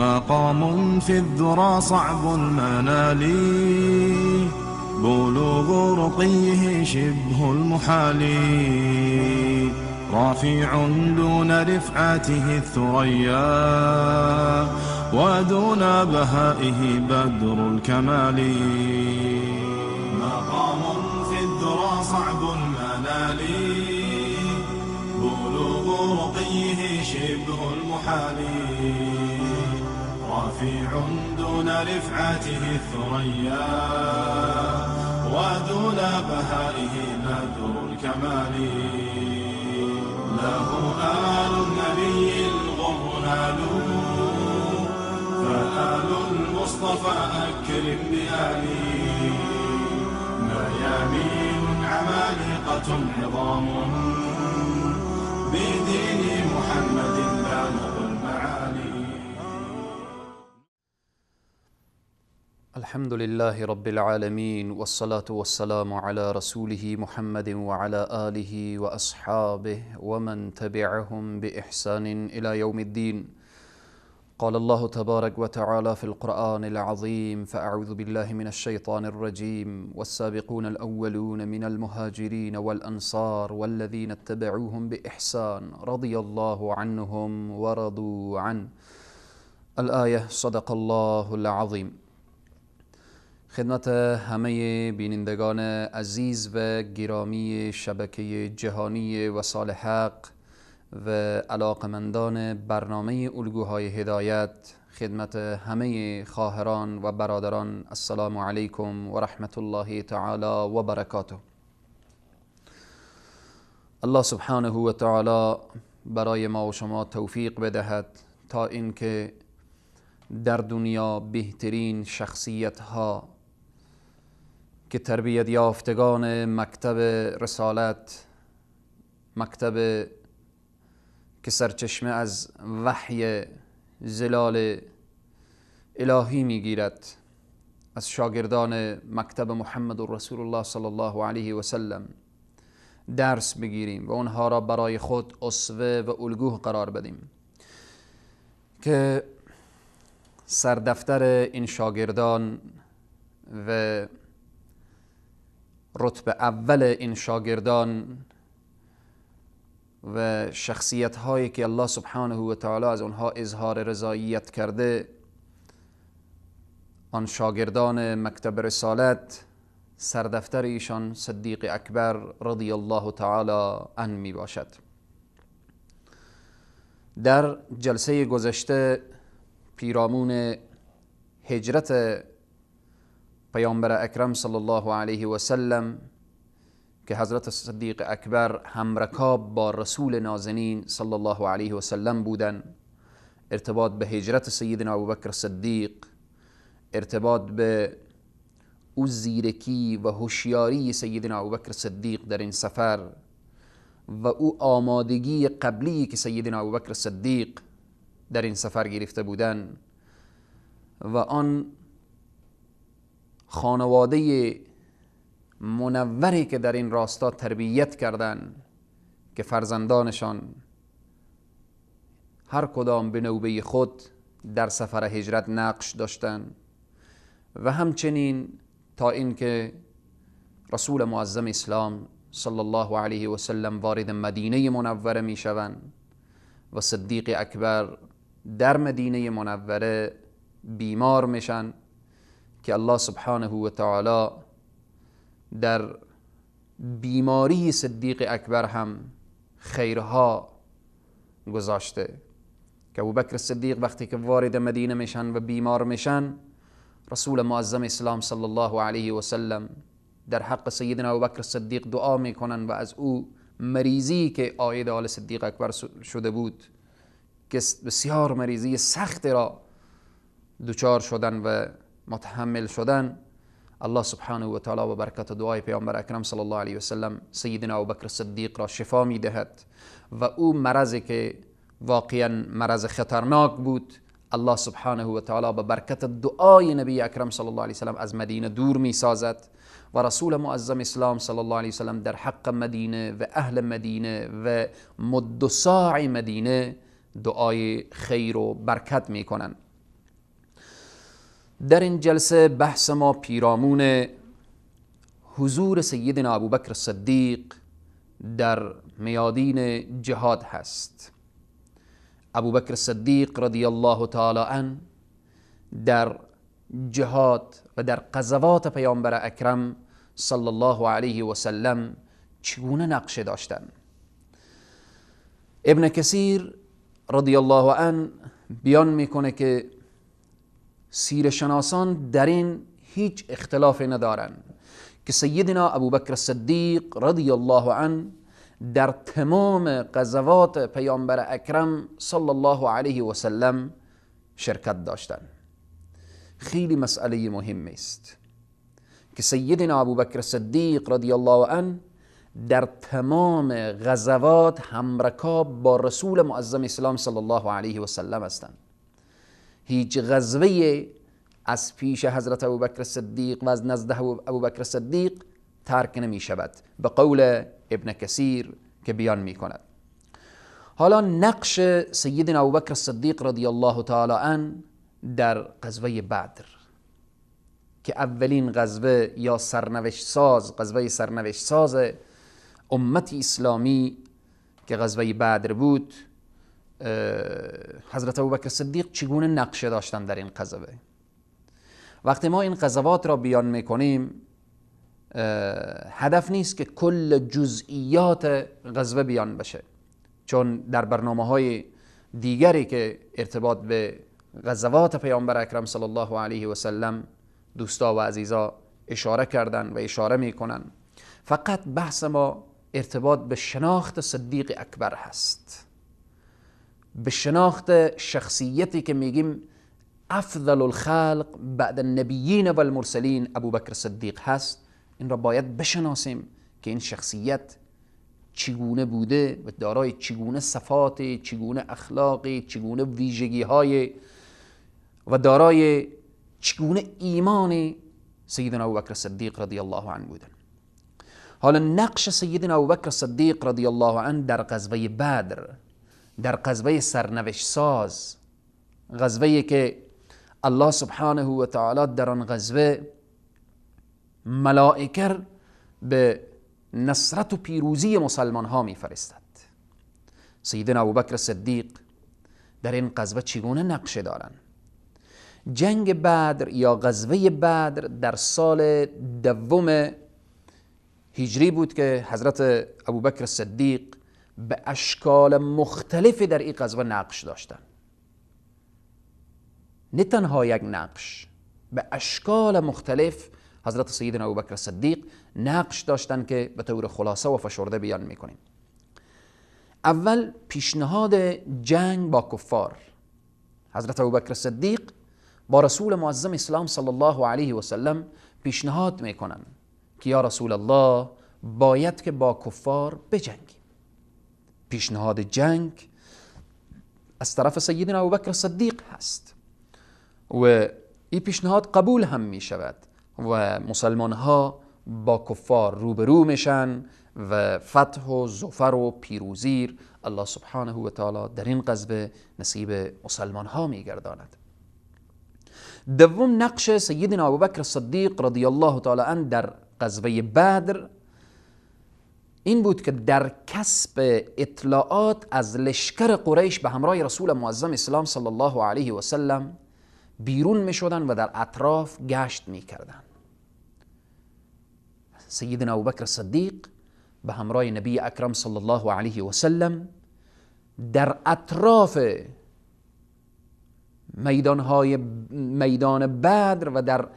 مقام في الذرى صعب المنال، بلوغ رقيه شبه المحال، رافع دون رفعته الثريا، ودون بهائه بدر الكمال. مقام في الذرى صعب المنال، بلوغ رقيه شبه المحال، رافع دون رفعته الثريا، ودون بهائه بدر الكمال. له آل النبي الغر نالوا، فآل المصطفى أكرم بآله. ميامين عمالقة عظام، بدين محمد بالغ المعالي. الحمد لله رب العالمين، والصلاة والسلام على رسوله محمد وعلى آله وأصحابه ومن تبعهم بإحسان إلى يوم الدين. قال الله تبارك وتعالى في القرآن العظيم: فأعوذ بالله من الشيطان الرجيم، والسابقون الأولون من المهاجرين والأنصار والذين اتبعوهم بإحسان رضي الله عنهم ورضوا عنه. الآية. صدق الله العظیم. خدمت همه بینندگان عزیز و گرامی شبکه جهانی وصال حق و علاقمندان برنامه الگوهای هدایت، خدمت همه خواهران و برادران، السلام علیکم و رحمت الله تعالی و برکاته. الله سبحانه و تعالی برای ما و شما توفیق بدهد تا اینکه در دنیا بهترین شخصیت ها که تربیت یافتگان مکتب رسالت، مکتب که سرچشمه از وحی زلال الهی میگیرد، از شاگردان مکتب محمد رسول الله صلی الله علیه و سلم درس بگیریم و اونها را برای خود اسوه و الگو قرار بدیم که سردفتر این شاگردان و رتبه اول این شاگردان و شخصیت هایی که الله سبحانه و تعالی از آنها اظهار رضاییت کرده، آن شاگردان مکتب رسالت، سردفتر ایشان صدیق اکبر رضی الله تعالی عنه می باشد. در جلسه گذشته پیرامون هجرت پیامبر اکرم صلی الله علیه و سلم که حضرت صدیق اکبر همرکاب با رسول نازنین صلی الله علیه و سلم بودند، ارتباط به هجرت سیدنا ابوبکر صدیق، ارتباط به او زیرکی و هوشیاری سیدنا ابوبکر صدیق در این سفر و او آمادگی قبلی که سیدنا ابوبکر صدیق در این سفر گرفته بودند و آن خانواده منوری که در این راستا تربیت کردند که فرزندانشان هر کدام به نوبه خود در سفر هجرت نقش داشتند و همچنین تا اینکه رسول معظم اسلام صلی الله علیه و سلم وارد مدینه منوره می شوند و صدیق اکبر در مدینه منوره بیمار میشن که الله سبحانه و تعالی در بیماری صدیق اکبر هم خیرها گذاشته که ابوبکر صدیق وقتی که وارد مدینه میشن و بیمار میشن، رسول معظم اسلام صلی الله علیه و سلم در حق سیدنا ابوبکر صدیق دعا میکنن و از او مریضی که عاید آل صدیق اکبر شده بود که بسیار مریضی سخت را دچار شدن و متحمل شدن، الله سبحانه و تعالی و برکت دعای پیامبر اکرم صلی الله علیه و سلم سیدنا ابوبکر صدیق را شفا میدهد و او مرضی که واقعا مرض خطرناک بود، الله سبحانه و تعالی به برکت دعای نبی اکرم صلی الله علیه و سلم از مدینه دور می سازد و رسول معظم اسلام صلی الله علیه و سلم در حق مدینه و اهل مدینه و مد ساع مدینه دعای خیر و برکت می کنند. در این جلسه بحث ما پیرامون حضور سیدنا ابوبکر صدیق در میادین جهاد هست. ابوبکر صدیق رضی الله تعالی عنه در جهاد و در غزوات پیامبر اکرم صلی الله علیه و سلم چگونه نقش داشتند؟ ابن کثیر رضی الله عنه بیان میکنه که سیر شناسان در این هیچ اختلاف ندارند که سیدنا ابوبکر صدیق رضی الله عنه در تمام غزوات پیامبر اکرم صلی الله علیه و سلم شرکت داشتند. خیلی مسئله مهم است که سیدنا ابوبکر صدیق رضی الله عنه در تمام غزوات همرکاب با رسول معظم اسلام صلی الله علیه و سلم هستند. هیچ غزوه از پیش حضرت ابوبکر صدیق و از نزد ابوبکر صدیق ترک نمی شود، به قول ابن کثیر که بیان می کند. حالا نقش سیدنا ابوبکر صدیق رضی الله تعالی عنه در غزوه بدر که اولین غزوه یا سرنوشت ساز، غزوه سرنوشت ساز امت اسلامی که غزوه بدر بود، حضرت ابوبکر صدیق چگونه نقشه داشتن در این غزوه؟ وقتی ما این غزوات را بیان میکنیم هدف نیست که کل جزئیات غزوه بیان بشه، چون در برنامه های دیگری که ارتباط به غزوات پیامبر اکرم صلی الله علیه و سلم دوستا و عزیزا اشاره کردن و اشاره میکنن. فقط بحث ما ارتباط به شناخت صدیق اکبر هست، به شناخت شخصیتی که میگیم افضل الخلق بعد النبیین و المرسلین ابوبکر صدیق هست. این را باید بشناسیم که این شخصیت چگونه بوده و دارای چگونه صفات، چگونه اخلاقی، چگونه ویژگی های و دارای چگونه ایمان سیدنا ابوبکر صدیق رضی الله عنه بودن. حالا نقش سیدنا ابوبکر صدیق رضی الله عنه در غزوه بدر، در غزوه سرنوشت ساز، غزوه که الله سبحانه و تعالی در آن غزوه ملائکه به نصرت و پیروزی مسلمان ها میفرستد. سیدنا ابوبکر صدیق در این غزوه چگونه نقشه دارند؟ جنگ بدر یا غزوه بدر در سال دوم هجری بود که حضرت ابوبکر صدیق به اشکال مختلف در این غزوه نقش داشتند. نه تنها یک نقش، به اشکال مختلف حضرت سیدنا ابوبکر صدیق نقش داشتند که به طور خلاصه و فشرده بیان میکنیم. اول پیشنهاد جنگ با کفار. حضرت ابوبکر صدیق با رسول معظم اسلام صلی الله علیه و سلم پیشنهاد میکنن که یا رسول الله باید که با کفار بجنگیم. پیشنهاد جنگ از طرف سیدنا ابوبکر صدیق هست و این پیشنهاد قبول هم می شود و مسلمان ها با کفار روبرو میشن و فتح و ظفر و پیروزی الله سبحانه و تعالی در این غزوه نصیب مسلمان ها میگرداند. دوم نقش سیدنا ابوبکر صدیق رضی الله تعالی عنه در غزوه بدر این بود که در کسب اطلاعات از لشکر قریش به همراه رسول معظم اسلام صلی الله علیه و سلم بیرون می شدن و در اطراف گشت می کردن. سیدنا ابوبکر صدیق به همراه نبی اکرم صلی الله علیه و سلم در اطراف میدان بدر و در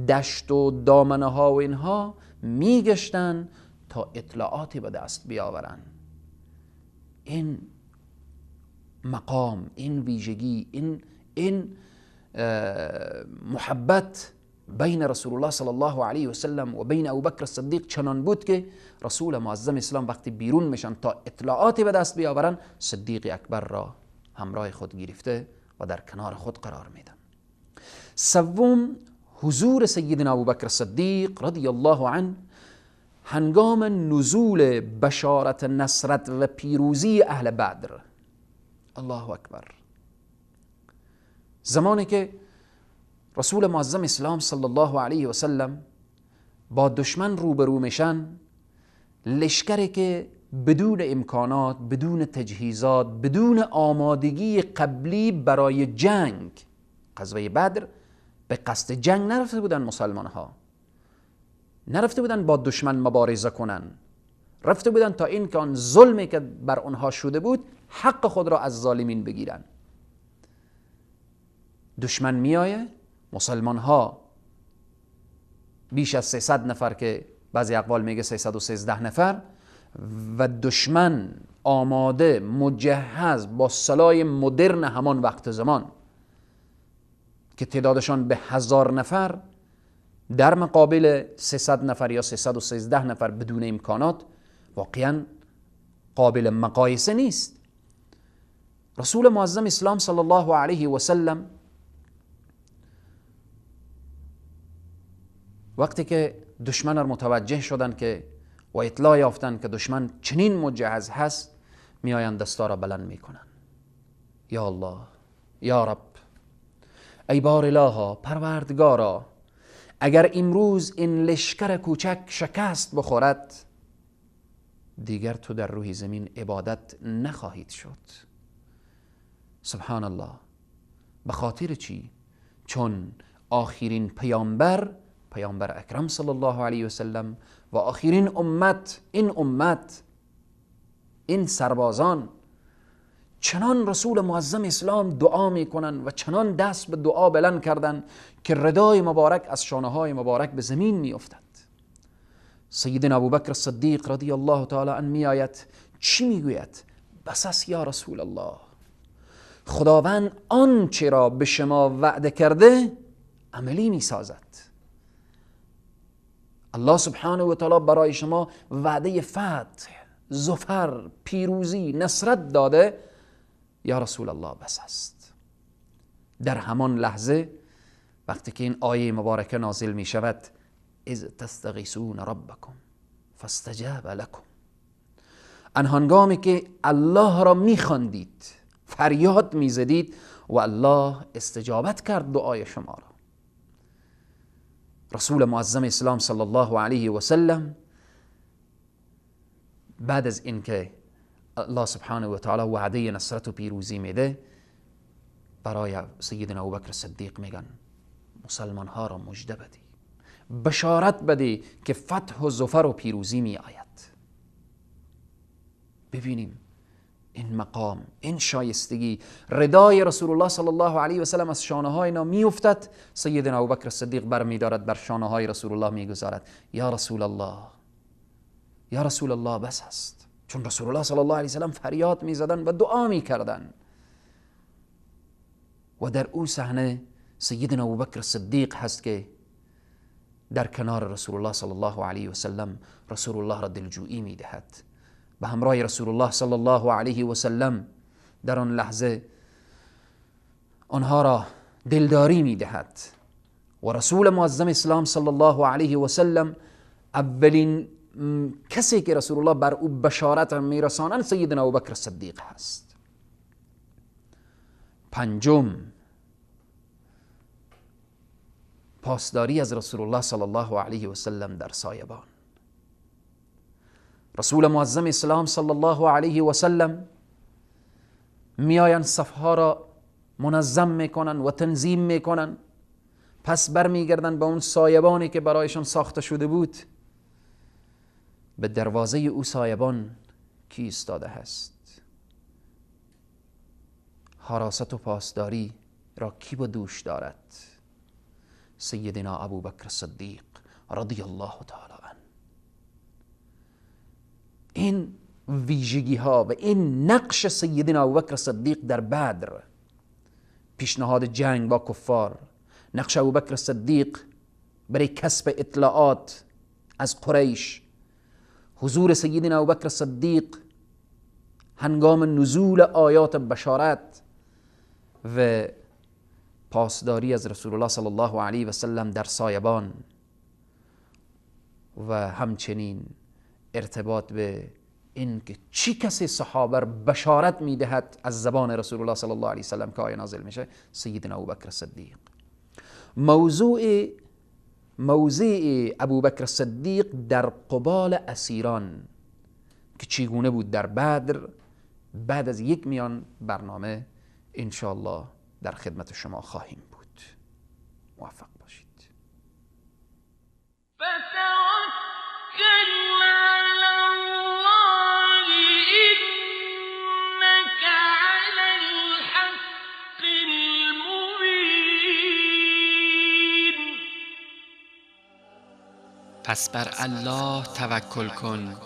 دشت و دامنه ها و اینها میگشتن تا اطلاعاتی به دست بیاورن. این مقام، این ویژگی، این محبت بین رسول الله صلی الله علیه و سلم و بین ابوبکر صدیق چنان بود که رسول معظم اسلام وقتی بیرون میشن تا اطلاعاتی به دست بیاورن، صدیق اکبر را همراه خود گرفته و در کنار خود قرار میدن. سوم، حضور سیدنا ابوبکر صدیق رضی الله عنه هنگام نزول بشارت نصرت و پیروزی اهل بدر. الله اکبر. زمانی که رسول معظم اسلام صلی الله علیه و سلم با دشمن روبرو میشن، لشکری که بدون امکانات، بدون تجهیزات، بدون آمادگی قبلی برای جنگ، غزوه بدر به قصد جنگ نرفته بودن مسلمان ها، نرفته بودن با دشمن مبارزه کنن، رفته بودن تا این که آن ظلمی که بر آنها شده بود حق خود را از ظالمین بگیرن. دشمن میایه، مسلمان ها بیش از 300 نفر که بعضی اقوال میگه 313 نفر، و دشمن آماده مجهز با سلاح مدرن همان وقت زمان که تعدادشان به 1000 نفر در مقابل 300 نفر یا 313 نفر بدون امکانات، واقعا قابل مقایسه نیست. رسول معظم اسلام صلی الله علیه و سلم وقتی که دشمن را متوجه شدن که و اطلاع یافتن که دشمن چنین مجهز هست، میآیند دستا را بلند میکنن، یا الله، یا رب، ای بار الها، پروردگارا، اگر امروز این لشکر کوچک شکست بخورد دیگر تو در روی زمین عبادت نخواهید شد. سبحان الله. به خاطر چی؟ چون آخرین پیامبر، پیامبر اکرم صلی الله علیه و سلم، و آخرین امت، این امت، این سربازان، چنان رسول معظم اسلام دعا میکنن و چنان دست به دعا بلند کردن که ردای مبارک از شانه های مبارک به زمین میافتد. سیدنا ابوبکر صدیق رضی الله تعالی عنه میآید، چی میگوید؟ بس است یا رسول الله، خداوند آنچه را به شما وعده کرده عملی میسازد. الله سبحانه و تعالی برای شما وعده فتح، ظفر، پیروزی، نصرت داده، یا رسول الله بس است. در همان لحظه وقتی که این آیه مبارکه نازل می شود، اذ تستغیثون ربکم فاستجاب لکم، ان هنگامی که الله را می خواندید، فریاد می زدید و الله استجابت کرد دعای شما را. رسول معظم اسلام صلی الله علیه و سلم بعد از اینکه الله سبحانه و تعالی وعده نصرت و پیروزی میده، برای سیدنا ابوبکر صدیق میگن مسلمان ها را مژده بدی، بشارت بدی که فتح و ظفر و پیروزی می آید. ببینیم این مقام، این شایستگی، ردای رسول الله صلی الله علیه و سلم از شانه های اینا میافتد. سیدنا ابوبکر صدیق برمیدارد، بر شانه های رسول الله میگذارد، یا رسول الله، یا رسول الله بس است. چون رسول الله صلی الله علیه و سلم فریاد میزدن و دعا میکردن و در او صحنه سیدنا ابوبکر صدیق هست که در کنار رسول الله صلی الله علیه و سلم رسول الله را دلجویی میدهد. به همراه رسول الله صلی الله علیه و سلم در آن لحظه آنها را دلداری میدهد و رسول معظم اسلام صلی الله علیه و سلم اولین کسی که رسول الله بر او بشارت میرسانند سیدنا ابوبکر صدیق هست. پنجم، پاسداری از رسول الله صلی الله علیه و سلم در سایبان. رسول معظم اسلام صلی الله علیه و سلم میآیند صفها را منظم میکنن و تنظیم میکنن، پس برمیگردن به اون سایبانی که برایشان ساخته شده بود. به دروازه او سایبان کی ایستاده هست؟ حراست و پاسداری را کی به دوش دارد؟ سیدنا ابوبکر صدیق رضی الله تعالی عنه. این ویژگی ها و این نقش سیدنا ابوبکر صدیق در بدر، پیشنهاد جنگ با کفار، نقش ابوبکر صدیق برای کسب اطلاعات از قریش، حضور سیدنا ابوبکر صدیق هنگام نزول آیات بشارت و پاسداری از رسول الله صلی الله علیه و سلم در سایبان و همچنین ارتباط به این که چی کسی صحابه بشارت میدهد از زبان رسول الله صلی الله علیه و سلم که آیه نازل میشه، سیدنا ابوبکر صدیق. موضوع موضع ابوبکر صدیق در قبال اسیران که چگونه بود در بدر، بعد از یک میان برنامه انشاءالله در خدمت شما خواهیم بود. موفق باشید. پس بر الله توکل کن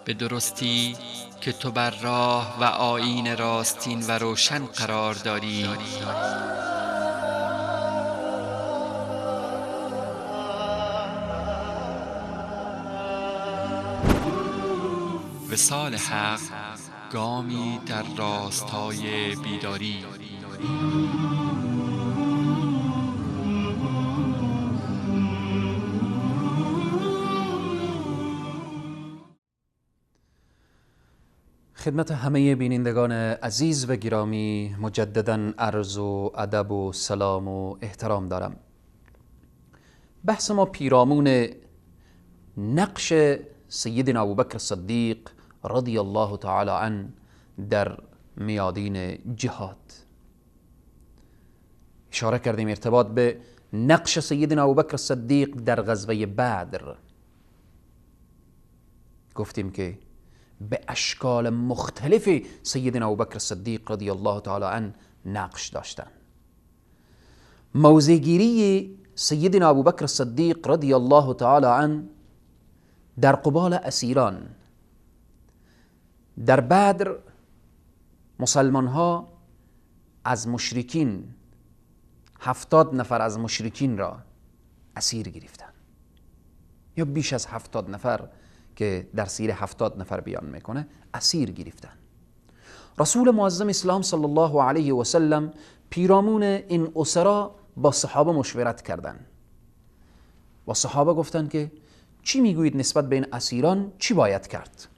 به درستی که تو بر راه و آیین راستین و روشن قرار داری. وصال حق گامی در راستای بیداری. خدمت همه بینندگان عزیز و گرامی مجددا عرض و ادب و سلام و احترام دارم. بحث ما پیرامون نقش سیدنا ابوبکر صدیق رضی الله تعالی عنه در میادین جهاد. اشاره کردیم ارتباط به نقش سیدنا ابوبکر صدیق در غزوه بدر. گفتیم که به اشکال مختلف سیدنا ابوبکر صدیق رضی الله تعالی عنه نقش داشتن. موضعگیری سیدنا ابوبکر صدیق رضی الله تعالی عنه در قبال اسیران در بدر، مسلمان ها از مشرکین 70 نفر از مشرکین را اسیر گرفتن، یا بیش از 70 نفر که در سیر 70 نفر بیان میکنه اسیر گرفتن. رسول معظم اسلام صلی الله علیه و سلم پیرامون این اسرا با صحابه مشورت کردن و صحابه گفتن که چی میگویید نسبت به این اسیران، چی باید کرد؟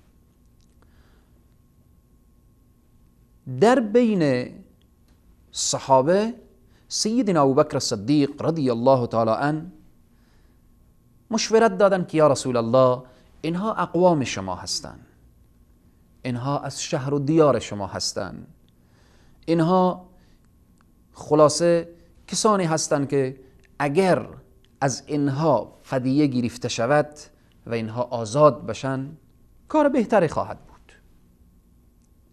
در بین صحابه سیدنا ابوبکر صدیق رضی الله تعالی عنه مشورت دادن که یا رسول الله، اینها اقوام شما هستند، اینها از شهر و دیار شما هستند، اینها خلاصه کسانی هستند که اگر از اینها فدیه گرفته شود و اینها آزاد بشن کار بهتری خواهد بود.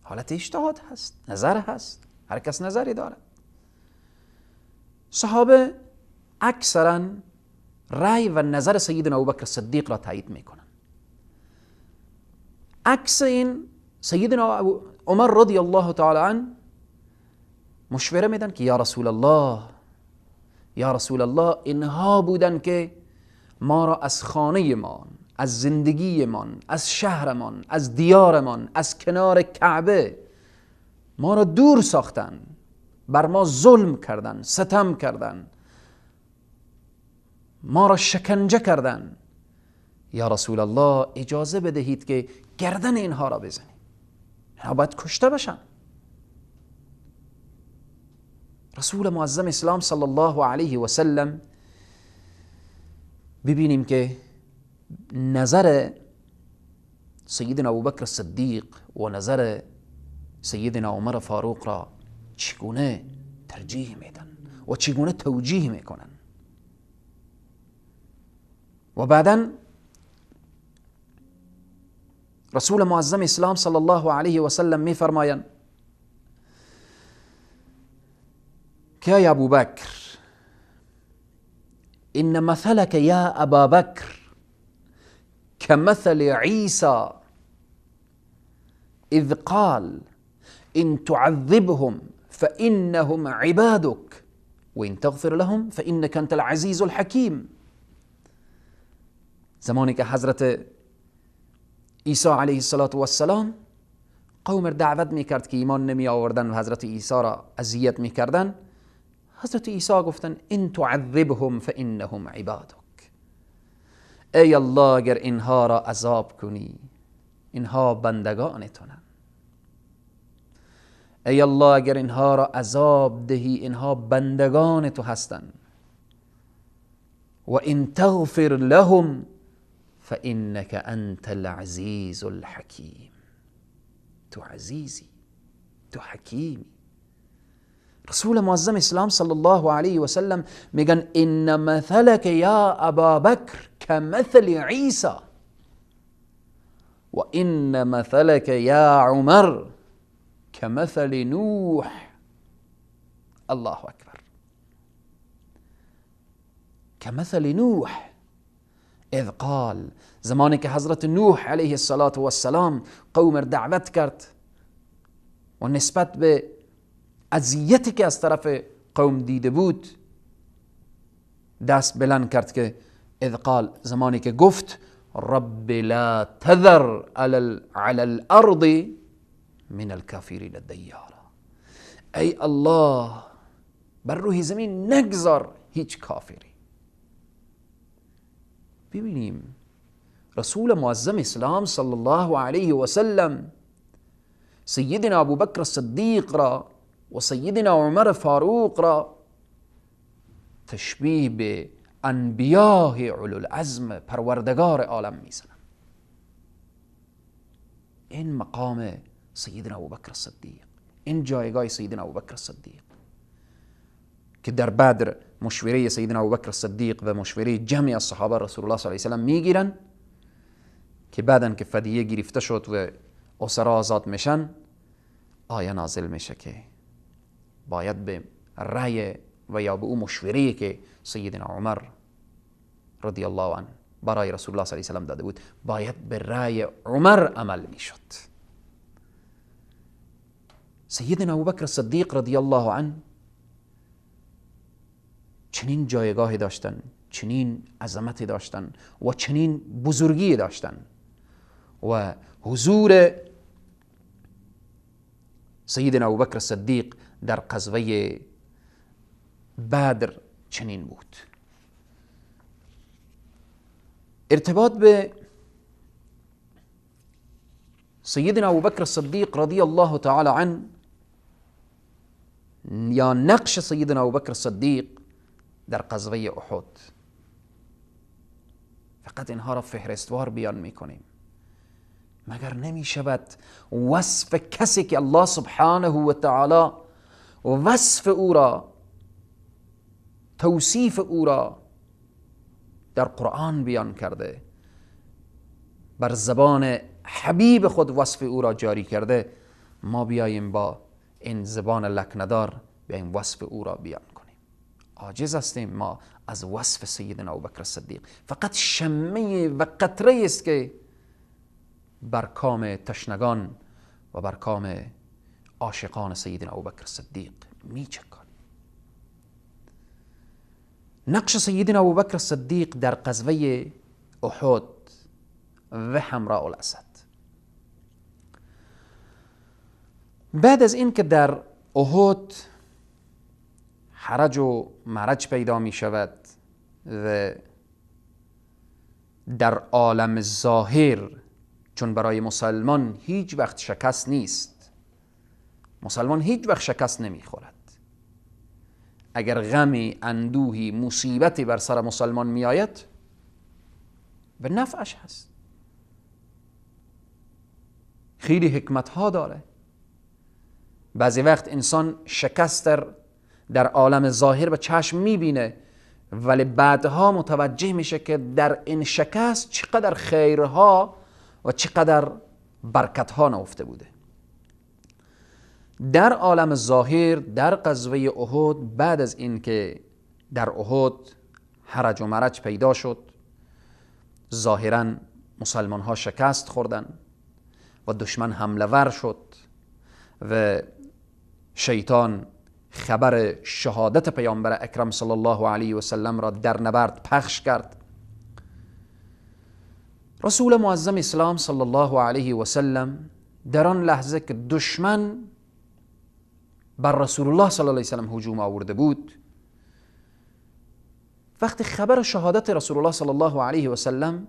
حالت اجتهاد هست، نظر هست، هر کس نظری دارد. صحابه اکثرا رأی و نظر سیدنا ابوبکر صدیق را تایید میکنن. عکس این سیدنا عمر رضی الله تعالی عنه مشوره میدن که یا رسول الله، یا رسول الله، اینها بودن که ما را از خانه ما، از زندگی ما، از شهرمان، از دیارمان، از کنار کعبه ما را دور ساختن، بر ما ظلم کردن، ستم کردن، ما را شکنجه کردن. یا رسول الله اجازه بدهید که گردن اینها را بزنیم، اینها باید کشته بشن. رسول معظم اسلام صلی الله علیه و سلم ببینیم که نظر سیدنا ابوبکر صدیق و نظر سیدنا عمر فاروق را چگونه ترجیح میدن و چگونه توجیه میکنن. و بعدا رسول معظم اسلام صلی الله علیه و سلم میفرمایند که یا ابوبکر، ان مثلك یا ابا بکر كمثل عیسی اذ قال ان تعذبهم فانهم عبادك وان تغفر لهم فانك انت العزیز الحکیم. زمانی که حضرت عیسی علیه السلام قوم را دعوت میکرد که ایمان نمی آوردن و حضرت عیسی را اذیت میکردن، حضرت عیسی گفتن ان تعذبهم فانهم عبادك، ای الله اگر اینها را عذاب کنی اینها بندگان تونن، ای الله اگر اینها را عذاب دهی اینها بندگان تو هستند. و ان تغفر لهم فانك انت العزیز الحکیم. تو عزیزی، تو حکیمی. رسول معظم اسلام صلی الله علیه و سلم میگن ان مثلک یا ابا بکر کمثل عیسی و ان مثلک یا عمر کمثل نوح. الله اکبر. کمثل نوح اذ قال، زمانی که حضرت نوح علیه الصلاة والسلام قوم دعوت کرد و نسبت به اذیتی که از طرف قوم دیده بود دست بلند کرد که اذ قال، زمانی که گفت رب لا تذر على الارض من الكافرین دیارا، ای الله بر روی زمین نگذار هیچ کافری. ببینیم رسول معظم اسلام صلی الله علیه و سلم سیدنا ابوبکر صدیق را و سیدنا عمر فاروق را تشبیه به انبیاء اولو العزم پروردگار عالم میزنن. این مقام سیدنا ابوبکر صدیق، این جایگاه سیدنا ابوبکر صدیق که در بدر مشوره سیدنا ابوبکر صدیق و مشوره جمعی از صحابه رسول الله صلی الله علیه و سلم میگیرن که بعدن که فدیه گرفته شد و اسرا آزاد میشن، آیه نازل میشه که باید به رأی و یا به او مشوره که سیدنا عمر رضی الله عنه برای رسول الله صلی الله علیه و سلم داده بود، باید به رأی عمر عمل میشد. سیدنا ابوبکر صدیق رضی الله عنه چنین جایگاهی داشتن، چنین عظمتی داشتن و چنین بزرگی داشتن و حضور سیدنا ابوبکر صدیق در غزوه بدر چنین بود. ارتباط به سیدنا ابوبکر صدیق رضی الله تعالی عنه یا نقش سیدنا ابوبکر صدیق در غزوه احد، فقط اینها را فهرستوار بیان میکنیم. مگر نمی شود وصف کسی که الله سبحانه و تعالی وصف او را، توصیف او را در قرآن بیان کرده، بر زبان حبیب خود وصف او را جاری کرده، ما بیاییم با این زبان لکندار بیاییم وصف او را بیان کنیم؟ عاجز هستیم ما از وصف سیدنا ابوبکر صدیق. فقط شمه و قطره است که بر کام تشنگان و بر کام عاشقان سیدنا ابوبکر صدیق میچکان. نقش سیدنا ابوبکر صدیق در غزوه احد و حمراء الاسد. بعد از اینکه در احد حرج و مرج پیدا می شود و در عالم ظاهر، چون برای مسلمان هیچ وقت شکست نیست، مسلمان هیچ وقت شکست نمی خورد. اگر غمی، اندوهی، مصیبتی بر سر مسلمان می آید به نفعش هست، خیلی حکمت ها داره. بعضی وقت انسان شکست در عالم ظاهر به چشم میبینه، ولی بعدها متوجه میشه که در این شکست چقدر خیرها و چقدر برکتها نهفته بوده. در عالم ظاهر در غزوه احد، بعد از اینکه در احد حرج و مرج پیدا شد، ظاهرا مسلمان ها شکست خوردن و دشمن حمله ور شد و شیطان خبر شهادت پیامبر اکرم صلی الله علیه و سلم را در نبرد پخش کرد. رسول معظم اسلام صلی الله علیه و سلم در آن لحظه که دشمن بر رسول الله صلی الله علیه و سلم هجوم آورده بود، وقتی خبر شهادت رسول الله صلی الله علیه و سلم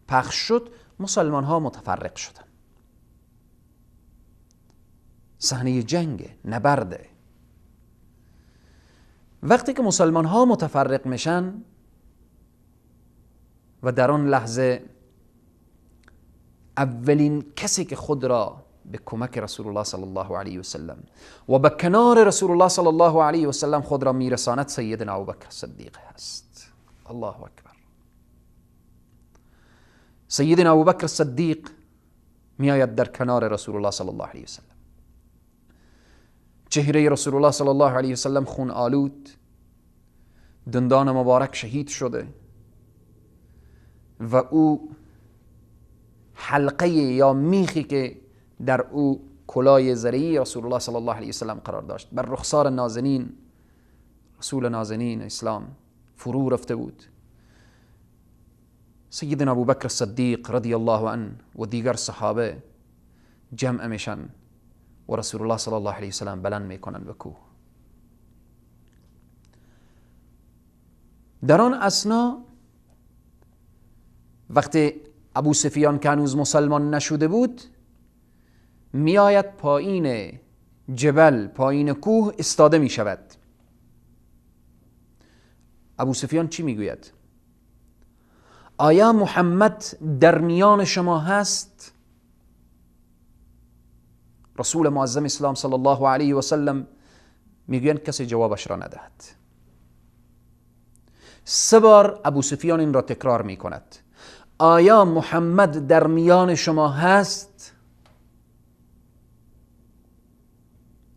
پخش شد، مسلمان ها متفرق شدند. صحنه جنگ، نبرده. وقتی که مسلمان ها متفرق میشن، و در آن لحظه اولین کسی که خود را به کمک رسول الله صلی الله علیه و سلم و به کنار رسول الله صلی الله علیه و سلم خود را میرساند سیدنا ابوبکر صدیق هست. الله اکبر. سیدنا ابوبکر صدیق میآید در کنار رسول الله صلی الله علیه و سلم. چهره رسول الله صلی الله علیه و سلم خون آلود، دندان مبارک شهید شده و او حلقه یا میخی که در او کلاه زرعی رسول الله صلی الله علیه و سلم قرار داشت بر رخسار نازنین رسول نازنین اسلام فرو رفته بود. سیدنا ابوبکر صدیق رضی الله عنه و دیگر صحابه جمع میشن و رسول الله صلی الله علیه و سلم بلند میکنن به کوه. در آن اثنا وقتی ابو سفیان که هنوز مسلمان نشده بود میآید پایین جبل، پایین کوه استاده می شود. ابو سفیان چی میگوید؟ آیا محمد در میان شما هست؟ رسول معظم اسلام صلی الله علیه و سلم میگویند کسی جوابش را ندهد. 3 بار ابو سفیان این را تکرار میکند. آیا محمد در میان شما هست؟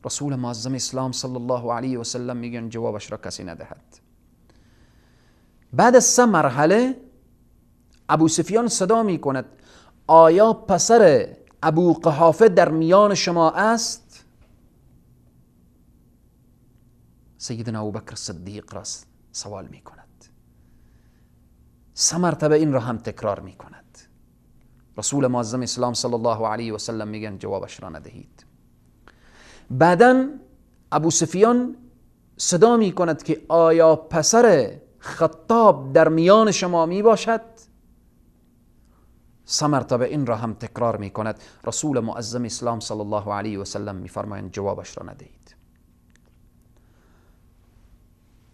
رسول معظم اسلام صلی الله علیه و سلم میگن جوابش را کسی ندهد. بعد از 3 مرحله ابو سفیان صدا میکند آیا پسر ابو قحافه در میان شما است؟ سیدنا ابوبکر صدیق را سوال میکند. 3 مرتبه این را هم تکرار میکند. رسول معظم اسلام صلی الله علیه و سلم میگن جوابش را ندهید. بعداً ابو سفیان صدا می کند که آیا پسر خطاب در میان شما می باشد؟ 3 مرتبه این را هم تکرار می کند. رسول معظم اسلام صلی الله علیه و سلم می فرمایند جوابش را ندهید.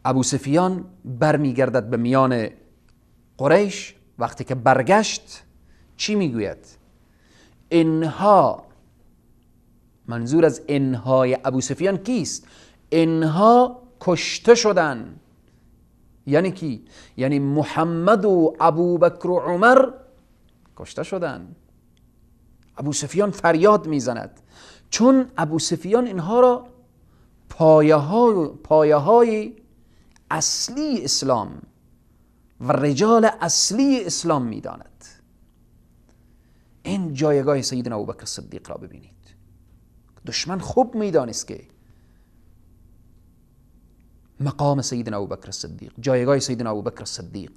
ابو سفیان برمی گردد به میان قریش. وقتی که برگشت چی می گوید؟ اینها، منظور از انهای ابو سفیان کیست؟ انها کشته شدن. یعنی کی؟ یعنی محمد و ابوبکر و عمر کشته شدن. ابو سفیان فریاد میزند، چون ابو سفیان اینها را پایه های اصلی اسلام و رجال اصلی اسلام میداند. این جایگاه سیدنا ابوبکر صدیق را ببینید. دشمن خوب میدانست که مقام سیدنا ابوبکر صدیق، جایگاه سیدنا ابوبکر صدیق،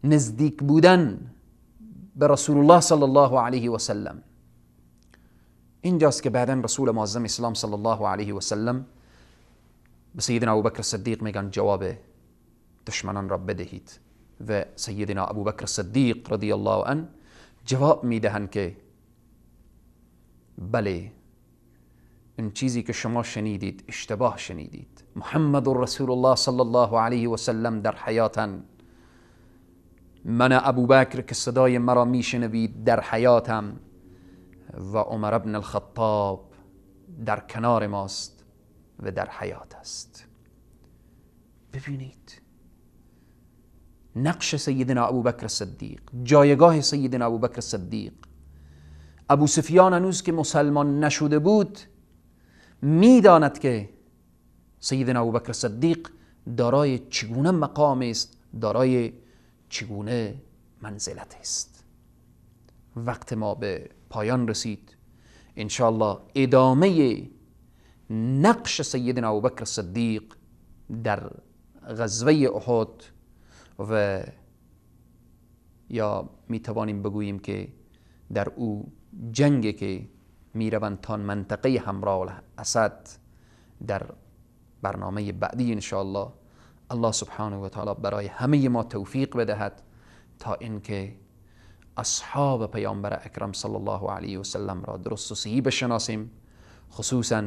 نزدیک بودن به رسول الله صلی الله علیه و سلم. اینجاست که بعدا رسول معظم اسلام صلی الله علیه و سلم به سیدنا ابوبکر صدیق میگن جواب دشمنان را بدهید و سیدنا ابوبکر صدیق رضی الله عنه جواب میدهند که بله، این چیزی که شما شنیدید اشتباه شنیدید. محمد رسول الله صلی الله علیه و سلم در حیاتن، من ابوبکر که صدای مرا میشنوید در حیاتم و عمر بن الخطاب در کنار ماست و در حیات است. ببینید نقش سیدنا ابوبکر صدیق، جایگاه سیدنا ابوبکر صدیق. ابو سفیان هنوز که مسلمان نشده بود میداند که سیدنا ابوبکر صدیق دارای چگونه مقام است، دارای چگونه منزلت است. وقت ما به پایان رسید. انشاءالله ادامه نقش سیدنا ابوبکر صدیق در غزوه احد و یا میتوانیم بگوییم که در او جنگ که میروند تا منطقه حمراء الاسد در برنامه بعدی انشاءالله الله سبحانه و تعالی برای همه ما توفیق بدهد تا اینکه اصحاب پیامبر اکرم صلی الله علیه و سلم را درست و صحیح بشناسیم، خصوصا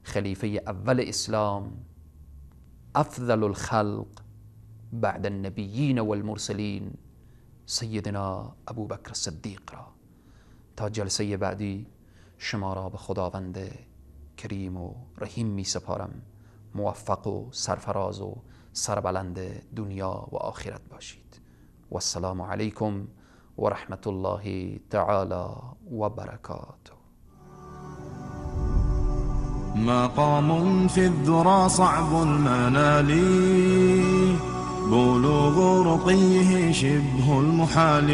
خلیفه اول اسلام، افضل الخلق، بعد النبیین والمرسلین سیدنا ابوبکر صدیق را. تا جلسه بعدی شما را به خداوند کریم و رحیم می سپارم. موفق و سرفراز و سربلند دنیا و آخرت باشید. و السلام علیکم و رحمت الله تعالی و برکاته. مقام في الذرى صعب المنال، بلوغ رقيه شبه المحال،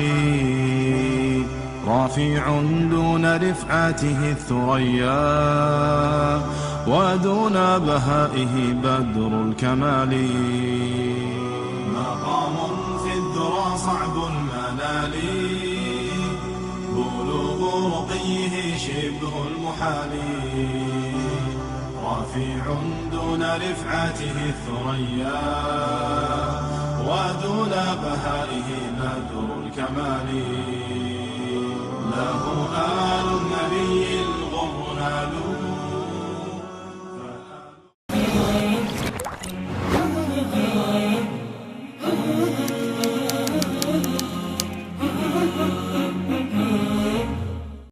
رافع دون رفعته الثريا، ودون بهائه بدر الكمال. مقام في الذرى صعب المنال، بلوغ رقيه شبه المحال، رافع دون رفعته الثريا، ودون بهائه بدر الكمال. له